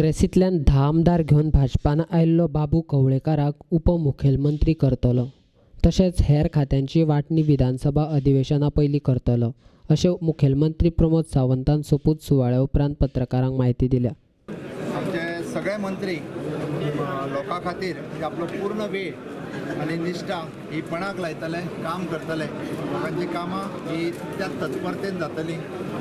काँग्रेसींतल्यान 10 आमदार घेवन भाजपान आयिल्लो बाबू कवळेकाराक उपमुखेलमंत्री करतलो. तशेंच हेर खात्यांची वांटणी विधानसभा अधिवेशना पयलीं करतलो अशें मुखेलमंत्री प्रमोद सावंतान सोपूत सुवाळ्या उपरांत पत्रकारांक म्हायती दिल्या. आमचे सगळे मंत्री लोकां खातीर म्हणजे आपलो पूर्ण वेळ आनी निश्ठा ही पणाक लायतले, काम करतले. लोकांची कामां ही त्या तत्परतेन जातली.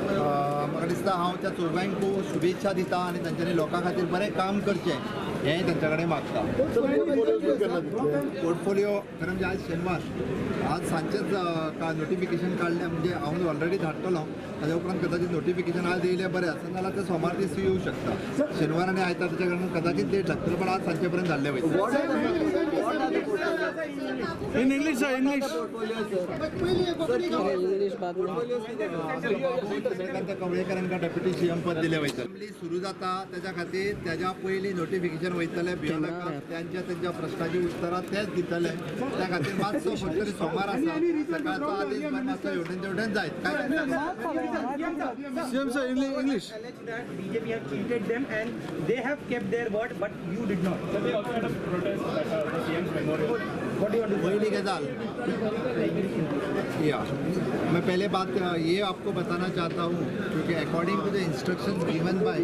म्हाका दिसता हांव त्या चौगांकूय शुभेच्छा दिता आनी तांच्यांनी लोकां खातीर बरें काम करचें हें तांच्या कडेन मागता. पोर्टफोलियो खरें म्हणजे आज शेनवार, आज सांजचेच नोटिफिकेशन काडलें, म्हणजे हांव ऑलरेडी धाडटलो. ताज्या उपरांत कदाचित नोटिफिकेशन आज येयलें बरें आसा, नाल्यार तें सोमार दीस येवं शकता. शेनवार आनी आयतार ताच्या कारणान कदाचित लेट लागतलो, पण आज सांजचे पर्यंत धाडलें वयतलें. In English, sir, English. Chandrakant कवळेकरांका deputy CM पद दिलें वयतलें. असेंब्ली सुरू जाता ताच्या खातीर ताच्या पयलीं नोटिफिकेशन वयतलें. बियोलाका त्यांच्या त्यांच्या प्रश्नाची उत्तरां तेच दितले. त्या खातीर मातसो फक्त सोमार आसा, सकाळचो आदेश मातसो हेवटेन तेवटेन जायत काय. CM sir, English. BJP have cheated them and they have kept their word, but you did not. So they also had a protest at the CM's memorial. What do you want to say? पहली गजाल या मैं पहले बात ये आपको बताना चाहता हूँ, क्योंकि according to the instructions given by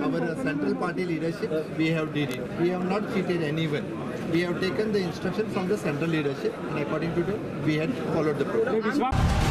our central party leadership we have did it. We have not cheated anyone. We have taken the instruction from the central leadership and according to the we had followed the program.